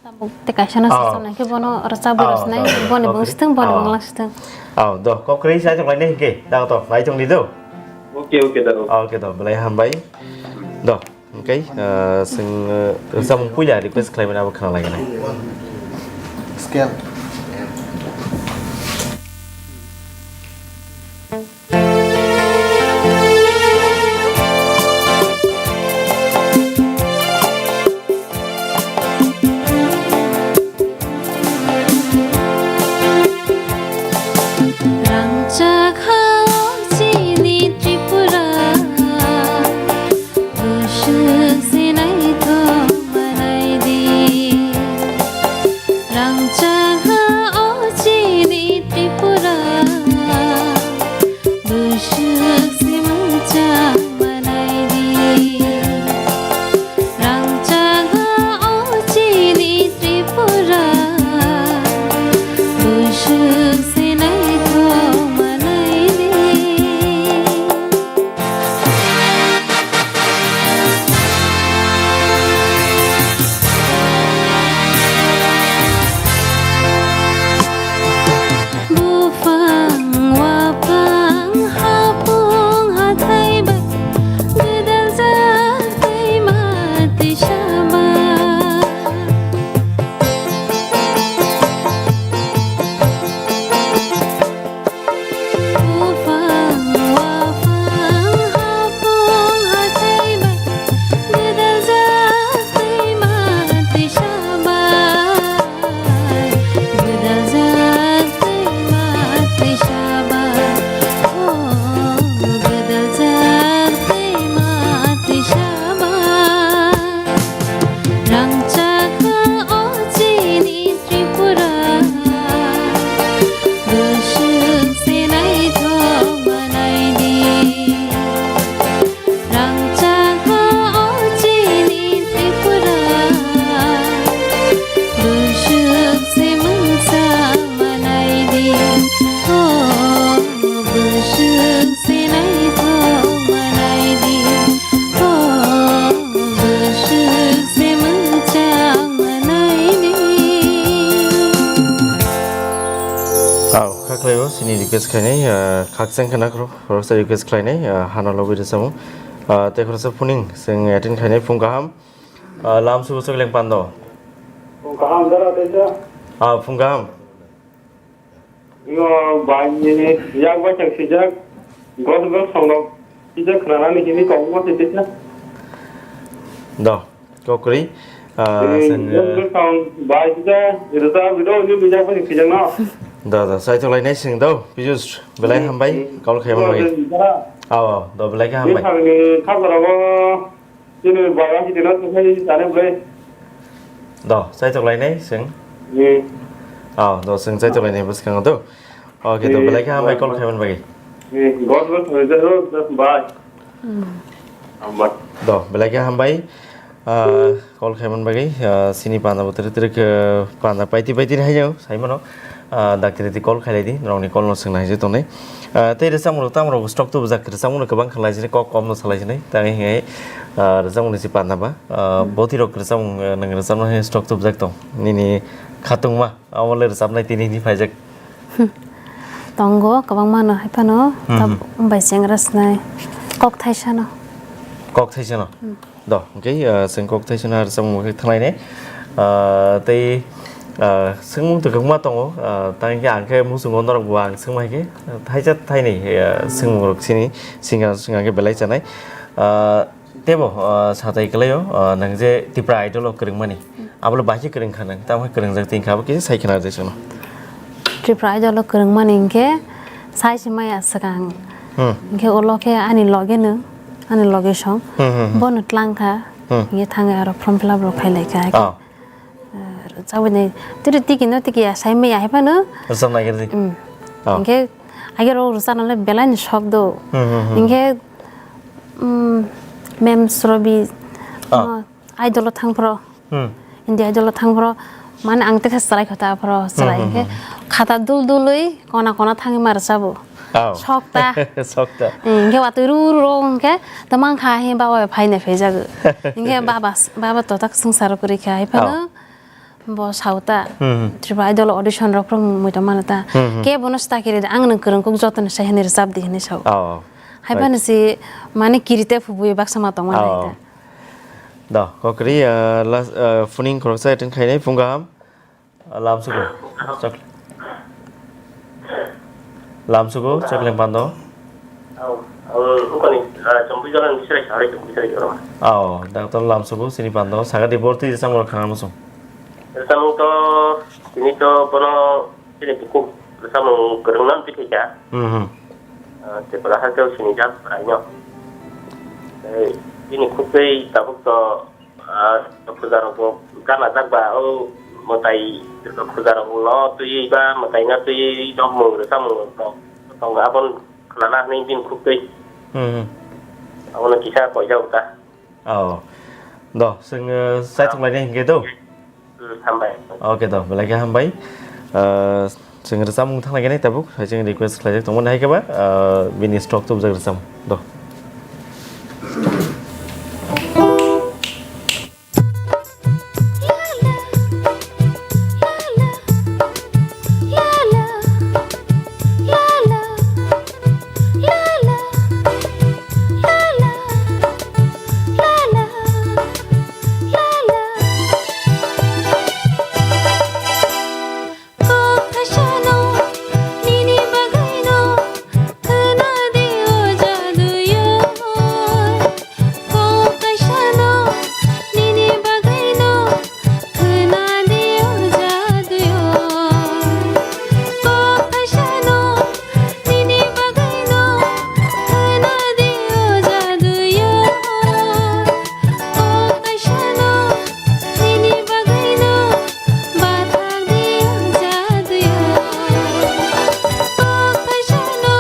Tabuk tei kaisa no Oh. Sasana khe bono rwchapwi Oh, rwsnai, do, do, boni do, bwswtwng, boni oh. Bwlangswtwng. Oh, do, kok kwrwi sai tong lainai hinkhe, da to, lai tong di do. Okay, okay, da. Okay, do, belai hambai. Do, hinkhe, uh, swng, uh, rwchapmung puila request khlaimani abo khna lai gana. Scam. Rangchak ha o chini Tripura, bwswk se naithok manai di. Rangchak ha o chini Tripura, bwswk se mwchang manai di. Rangchak ha o chini Tripura, bwswk se naithok manai di. Buphang, waphang, hapung, hathai bai, gwdal jak tei ma tisa ba. Buphang, waphang, hapung, hathai bai, gwdal jak tei ma tisa ba. Gwdal jak tei ma tisa ba. Oh, gwdal jak tei ma tisa ba. Rangchak ha o chini Tripura, bwswk se naithok manai di. Rangchak ha o chini Tripura, bwswk se mwchang manai di. Oh, bwswk se naithok manai di. Oh, bwswk se mwchang manai di. Aw, kha khlaio, chini request khainai, ah, khakchang khna khoro, khoroksa request khlainai, ah, hano lobwi rwchapmung. Ah, tei khoroksa phuning, chwng attend khainai, phung kaham. Ah, lam subo chwk leng pando. Phung kaham, dara tei sa. Ah, phung kaham. Yo, bai nini yak bai chang sijak, gospel song rok sijak khnanani hini kok mo se tisa. Do, kokri, ah, sen, gospel song bai sijak, rwchap video ni bijak bai sijak no. Do, do, sai tholai nai sing do, Piyush, belai hambai, call khaimani bagwi. Aw, aw, do, belai khe hambai. Ni khapra bo. Chini bai wa kiti no thangkhai chani bwlai. Do, chaitok lainai chwng. Hmm. Oh, do chwng chaitok lainai bwskango do. Okay, do, hmm, belai khe hambai call khaimani bagwi. Hmm, God bless you, just bye. Hmm. Hambai. Do, belai khe hambai. Ah, call khaimani bagwi, ah, chini panda bo twrwk twrwk, ah, panda paiti paiti haino. Saimano, ah, dakti dakti call khailai di, norokni call no swngna hai se tongnai. Ah, tei rwchapmung rok tamo rok stock tubujak, rwchapmung rok kwbang khalai sinai, kok kom no salai sinai. Tang hingai, ah, rwchapmung ni si panda ba, ah, hmm, boti rok rwchapmung, ah, nwng rwchapna hai stock tubujak tong. Nini khatungma, amo le rwchapnai tini hini phaijak. Tongo, kwbangma no hai phano, hmm, tab-, hmm, bai chengra sinai. Kok thaisa no. Kok thaisa no? Hmm. Do, hwnkhe, ah, chwng kok thaisano rwchapmung khe thanglainai. Ah, tei, ah, swngmung twi kwbangma tongo. Ah, tang khe ang khe muchungo norok bo ang swngma hai khe thaisa thainwi, ah, swngmung rok chini singa swngna khe belai chanai. Ah, teibo, ah, satai kwlaio, ah, nwng je Tipra Idol o kwrwngmani. Abo le bai khe kwrwng kha nwng, tamo khe kwrwngjak twi kha abo kisa sai khna rwdi chwngno. Tripura Idol o kwrwngmani hinkhe sai se maya swkang. Hmm. Hinkhe ulo khe ani loge no, ani loge song. Hmm, hmm, hmm. Bono tlang kha. Hmm. Hinkhe thangwi aro form fill up rok khai lai kha. Oh. Eh, rwchabwi nai. Tiri tiki no tiki ya sai maya hai phano. Rwchap nai khe di. Hmm. Oh. Hinkhe age rok rwchapna le belai ni sok do. Hmm, hmm, hmm. Hinkhe mm, Mem Srobi, Ah. uh, Idol o thang phro. Hmm. India Idol o thang phro. Mane ang tekha chwrai kho ta phro chwrai Hmm, hmm, hwnkhe hmm. khata dul dului kona kona thangwi ma rwchabo. Oh. Sokta. Sokta. Hmm, hwnkhe watwi ru ru ro hwnkhe to mankha he baba bai phaina phaijago. Hwnkhe baba, baba to tak swngcharo kwrwi kha hai phano. Oh. Bo sao ta, Hmm, hmm. Tripura Idol audition rok phro muitu mano ta. Hmm, hmm. Kebono stakiri da, ang nwng kwrwng kuk jotono sai hwnwi rwchap di hwnwi sao. Oh, Hai right. Phano si mane kirite phubui baksa ma tongma nai Oh. ta. Da, kokri, ah, last, ah, phuning khoroksa attend khainai phung kaham. Ah, lamsugo. Chak-, lamsugo, chakleng pando. Aw, ang ukani, ah, chompi jalan bisrai sari chompi jalan jorong. Aw, doctor lamsugo, sini pando, sagadi borti jisang khana musung. Samung to, sini to bono, sini buku, samung kerengnan pithicha. Mhm. Ah, te pada hal to sini jak, rai no. Eh, sini khutei tabuk to, Ah, puja rok bo gana jak ba, o mwtai puja rok no twi ba mwtai no twi no mung rwsa mung rok tong abon khlana hwnwi din khuk twi. Hmm. Abono kisa koi jak ta. Oh. Do, sing, eh, sai thok lai hingke do. Hmm, hambai. Okay do, belai ke hambai. Eh, Chwng rwchapmung thangna khe nai tabuk, hai chwng request khlaijak tongmani hai khe ba, ah, bini stock tubujak rwchapmung. Do. Kok kaisano nini bagaino khwnadi o jaduyo. Kok kaisano nini bagaino khwnadi o jaduyo. Kok kaisano nini bagaino khwnadi o jaduyo. Kok kaisano nini bagaino bathang di o jaduyo. Kok kaisano.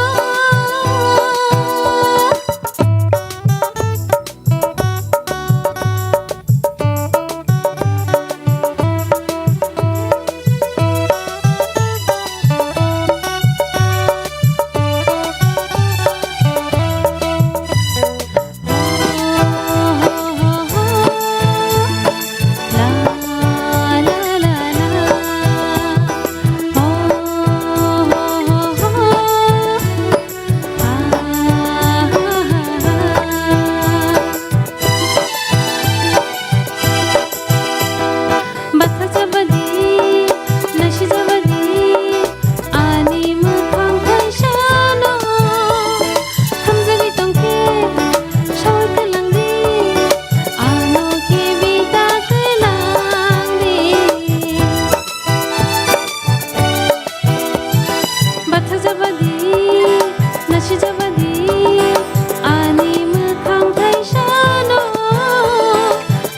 Bathajabadi, nasijabadi, ani mwkhang thaisano. Hamjagwi tongkhe, sawi kwlangdi, ano khe bita kwlangdi. Bathajabadi, nasijabadi, ani mwkhang thaisano.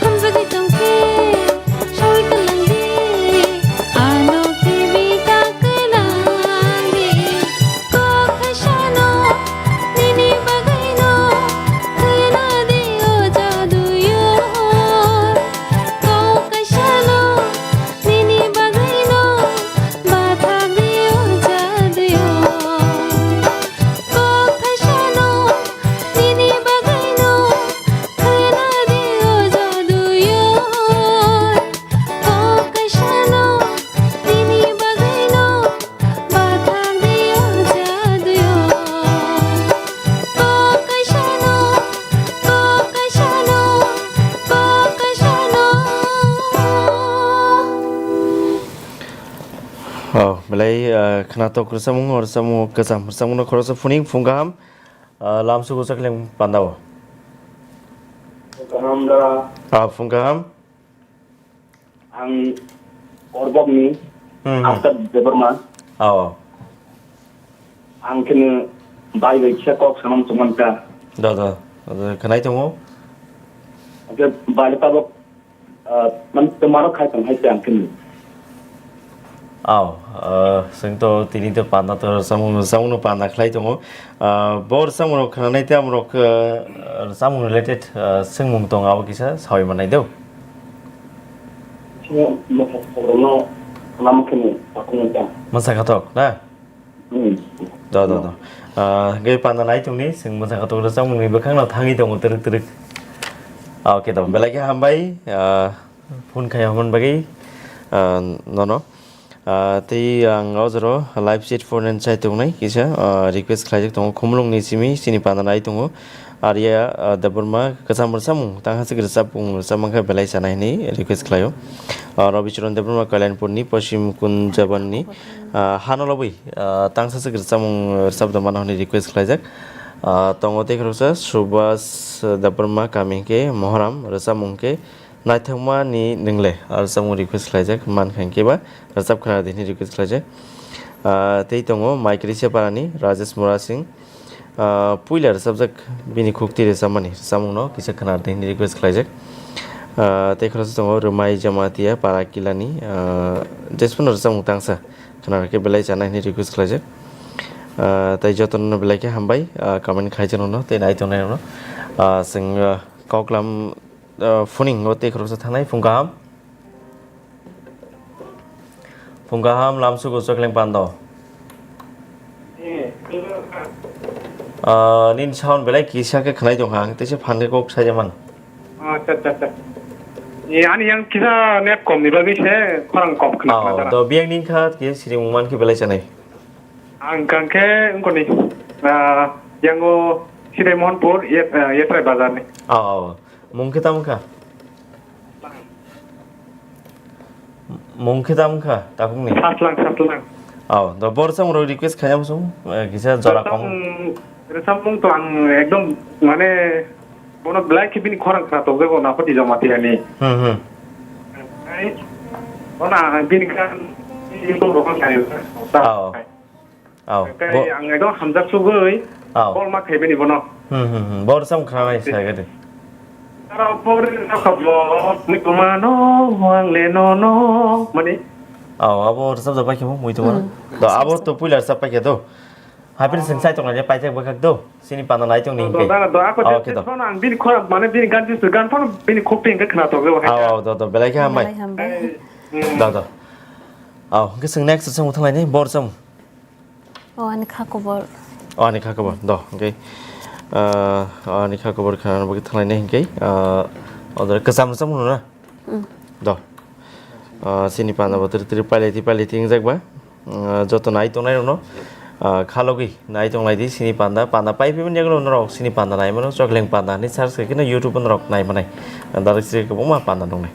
Hamjagwi tongkhe, sawi kwlangdi, ano khe bita kwlangdi. Kok thaisano, nini bagaino, khwnadi o jaduyo. Kok kaisano, nini bagaino, bathang di o jaduyo. Kok thaisano, nini bagaino, khwnadi o jaduyo. Kok kaisano, nini bagaino, bathang di o jaduyo. Kok kaisano, kok kaisano, kok kaisano. Oh, belai, eh, khwnatok rwchapmung, o rwchapmung kwcham, rwchapmungno khoroksa phuning phung kaham, eh, lamsugo chakleng pandao. Kaham da. Ah, phung kaham. Ang Korbokni Hmm, hmm. Akhtar Debbarma. Oh. Ang khe bai bai kisa kok sanam chumani ta. Da, da. Da, khwnai tongo. Ang khe bai le tabok, ah, man twmaro khai tong hai se ang khe. Aw, ah, chwng to tini to panda to rwchapmung, rwchapmung no panda khlai tongo. Ah, bo rwchapmung rok khwnanai tei amorok, ah, rwchapmung related, ah, swngmung tongo, abo kisa sawi mannai do. Mwsa khatok na? Hmm. Do, do, do. Ah, hwnkhe panda nai tongni, chwng mwsa khatok rwchapmung ni bwkhak no thangwi tongo twrwk twrwk. Ah, okay, do. Belai khe hambai, ah, phone khai hwnmani bagwi, ah, nono. Ah, tei ang o jora live chat for nine chai tongnai kisa, ah, request khlaijak tongo, Khumulwng ni simi chini panda nai tongo. Arya, ah, Debbarma kwcham rwchapmung, tang hasik rwchapmung rwchap mankha belai chanai hwnwi request khlaio. Ah, Rabicharan Debbarma Kalyanpur ni Poshim Kunjaban ni, ah, hano lobwi, ah, tang sasik rwchapmung rwchap da mano hwnwi request khlaijak. Ah, tongo tei khoroksa Subhas Debbarma kami hwnkhe Mohoram rwchapmung hwnkhe Naithokma ni Nwngle, ah, rwchapmung request khlaijak mankha hwnkhe ba rwchap khna di hwnwi request khlaijak. Ah, tei tongo Maikrisa Parani Rajesh Murasing, ah, puila rwchapjak bini khukti rwchapmani rwchapmungno kisa khna di hwnwi request khlaijak. Ah, tei khoroksa tongo Rwmai Jamatia Para Kilani, ah, jesphano rwchapmung tangsa khna khe belai chanai hwnwi request khlaijak. Ah, tei jotono belai khe hambai, ah, comment khlaijakno tei nai tongnai rokno. Ah, chwng, ah, koklam ah, phuning o tei khoroksa thangnai phung kaham. Phung kaham lamsugo chokleng pando. Ah, nini sound belai kisa khe khwnai tongkha, ang teisa phan khe kok saija man. Acha, acha, acha. E, ani yang kisa net kom ni bagwi se khorang kom khna khna Oh, jana. Do biyang ning kha ke siring man khe belai chanai. Ang kang khe ungkoni, ah, yango Sidai Mohanpur, yet, ah, Yetrai Bazar ni. Oh, oh. Mung khe tamo kha? Mung khe tamo kha, takung ni? Saslang, saslang. Oh, do bor chang rok request khaina muchung, eh, kisa jora kom. Rwchapmung, rwchapmung to ang ekdom mane bono belai khe bini khorang khna tokjago Napati Jamatia ni. Hmm, hmm. Ai, bono ang bini gan, bini gan rok ang khayo. Oh. Aw. Tei bo- ang ekdom hamjak sugwi, aw, bol ma khaibani bono. Hmm, hmm, hmm. Bor sam khranai sai gadi. Tara bor ni sakha bo, ni kumano, ang le no no, mani. Aw, abo rwchap jak pai khe mui tongmano. Hmm. To abo to puila rwchap pai khe to. Hapin sing sai tongna je pai thak bwkhak to. Sini panda nai tong ni hingke. Do, do, ako. Aw, je, khe to. Phone ang bini khora, mane bini gan jis gan phone bini khopti hingke khna to. Aw, aw, do, do, belai khe hambai. Belai hambai. Hmm. Do, do. Aw, hingke sing next song thang lai ni bor sam. O ani kha kobor. O ani kha kobor. Do, hingke, ah, o ani kha kobor khana bagwi thanglainai hingke, ah, o jora kwcham rwchap mano na? Mm. Do. Ah, sini panda bo tiri tiri pailai ti pailai ti wngjak ba. Ah, joto nai tongnai rokno, ah, khalogwi nai tonglai di sini panda. Panda pai phimani yagulo norok sini panda nai mano, Chokleng Panda hinwi search khai kheno YouTube o norok nai manai. Direct se kwbangma panda tongnai.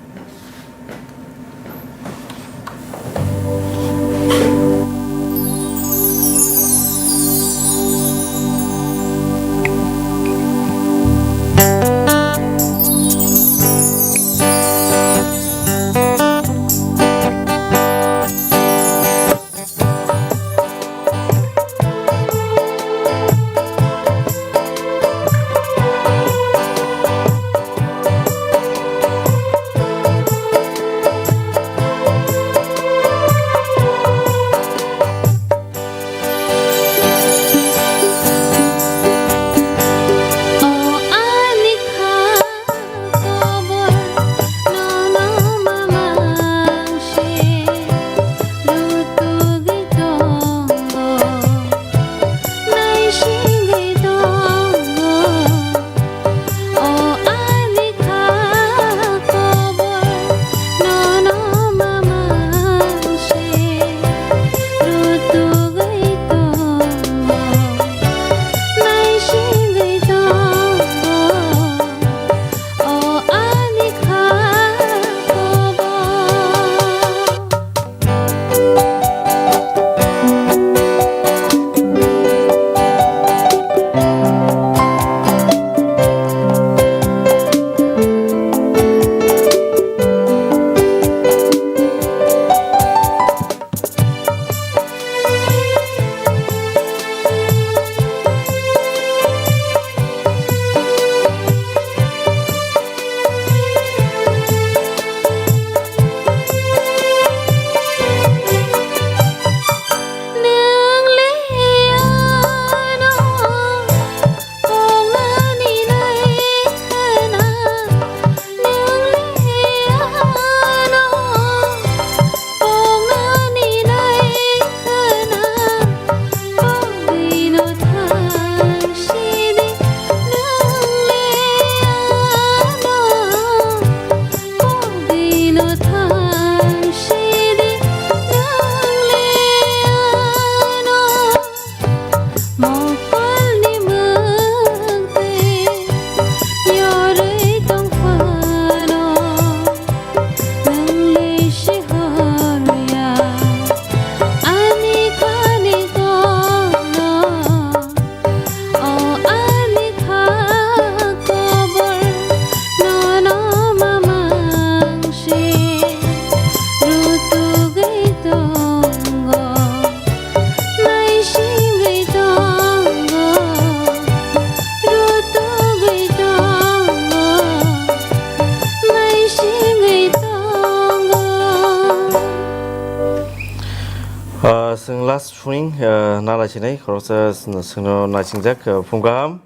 Chwng last phuning, ah, nalai sinai, khoroksa chwngno naisingjak, ah, phung kaham.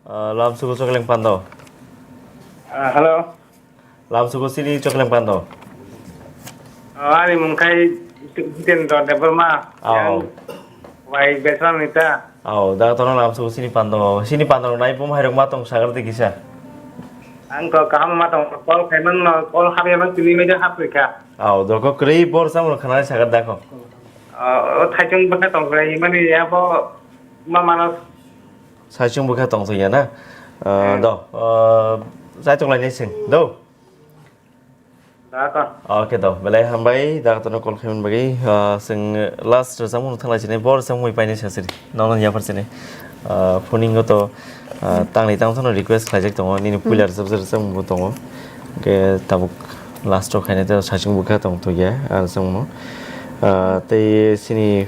Ah, lamsugo Chokleng Pando. Ah, hello. Lamsugo sini Chokleng Pando. Ah, ani mung khai Hitendra Debbarma. Oh. Yang wai Besra Nita. Oh, da tono lamsugo sini Pando. Sini Pando nai bum hairok ma tong sagar de kisa. Ang to kaham ma tong, call khaiman no, call habya man tini meja hap rikha. Oh, doko kwrwi bor samung khana sagar da ko. Ah, o thaichung bwkha tong khe, himani ya bo ma mano. Saichung bwkha tong thung ya na? Ah, hmm. Do, ah, saichung lai ni sing, do. Da ka. Okay, do. Belai hambai, da tono call khaiman bagwi, ah, sing last rwchapmung thang lai sini, bor samung paini sasiri. Nono ya par sini. Ah, phuning go to, ah, tangni tang thono request khlaijak tongo, nini puila rwchapjak rwchapmung bo tongo. Ke tabuk last o khaina to saichung bwkha tong thung ya, ah, rwchapmung. Ah, tei sini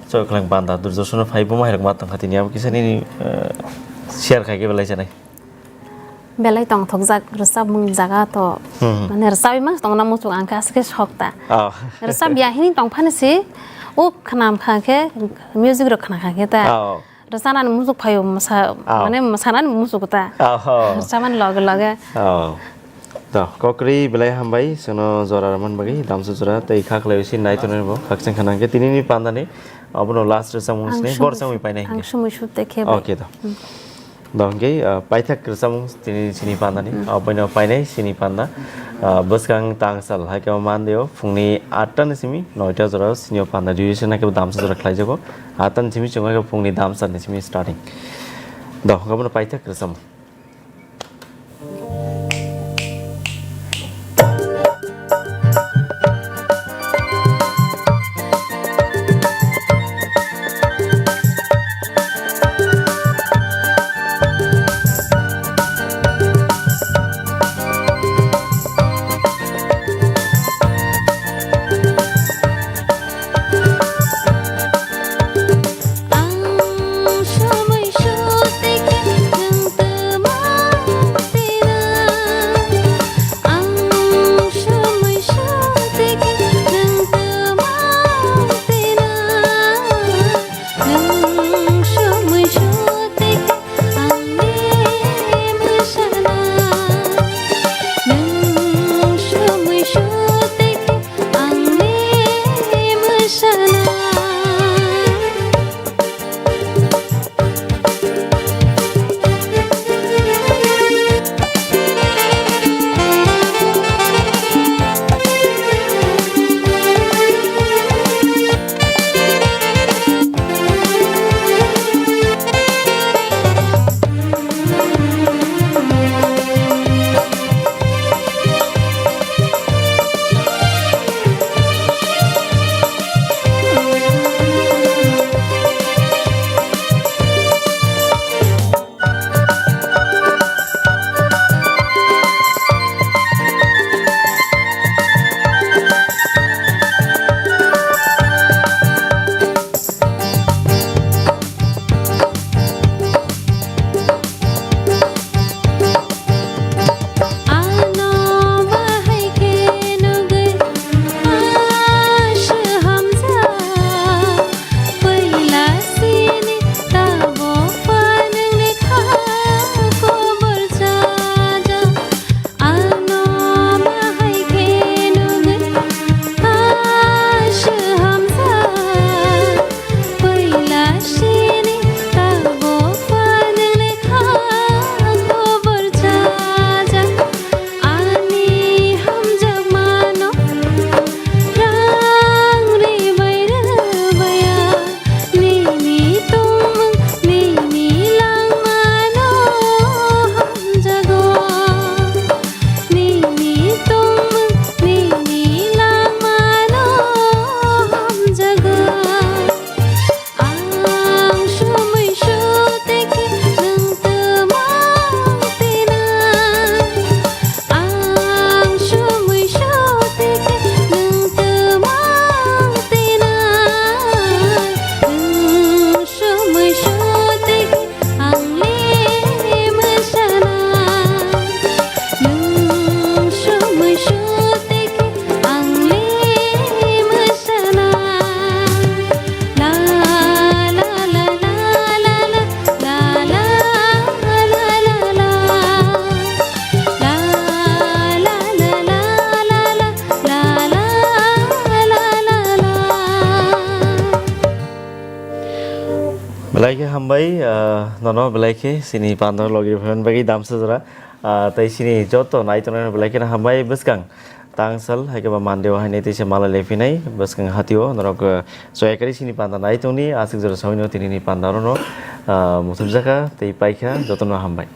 Chokleng Panda Durjosono phai buma hairok ma tongkha tini abo kisa nini, eh, share khai khe belai sanai. Belai tongthokjak rwchapmung jaga to, hmm, mane rwchapwi ma tongna muchung ang khe aswk khe sok ta. Oh. Rwchap ya hini tongphani si o khwnam kha khe music rok khna kha khe ta. Oh. Rwchapnani muchung phaio mwsa, oh, mane mwsanani muchung ta. Oh. Rwchapmani loge loge. Oh. To, kokrwi belai hambai, sono jora rwman bagwi, damsa jora, tei kha khlai si nai tonwi bo, khakchang khana hwnkhe tini ni pandani, abono last rwchapmung ang sini, sumui bor changwi painai ang hwnkhe. Sumui sut te khe bai. Okay, to. Hmm. Do hwnkhe, ah, paithak rwchapmung tini sini pandani, hmm, abono painai sini panda, ah, bwskang tangsal, hai khe o Monday o phungni atta ni simi noita jora sini o panda duration hai khe damsa jora khlaijago, atta ni simi chwng hai khe phungni damsa ni simi starting. Do, hwnkhe abono paithak rwchapmung. Hambai, ah, nono belai khe chini panda logi rwphaiman bagwi damsa jora. Ah, tei chini joto nai tongnai belai kheno hambai bwskang tangsal hai khe ba Monday o hainai teisa malai lephinai bwskang hatio norok, ah, soyakari chini panda nai tongni aswk jora sawino tinini panda rono, ah, muthubjakha tei paikha jotono hambai.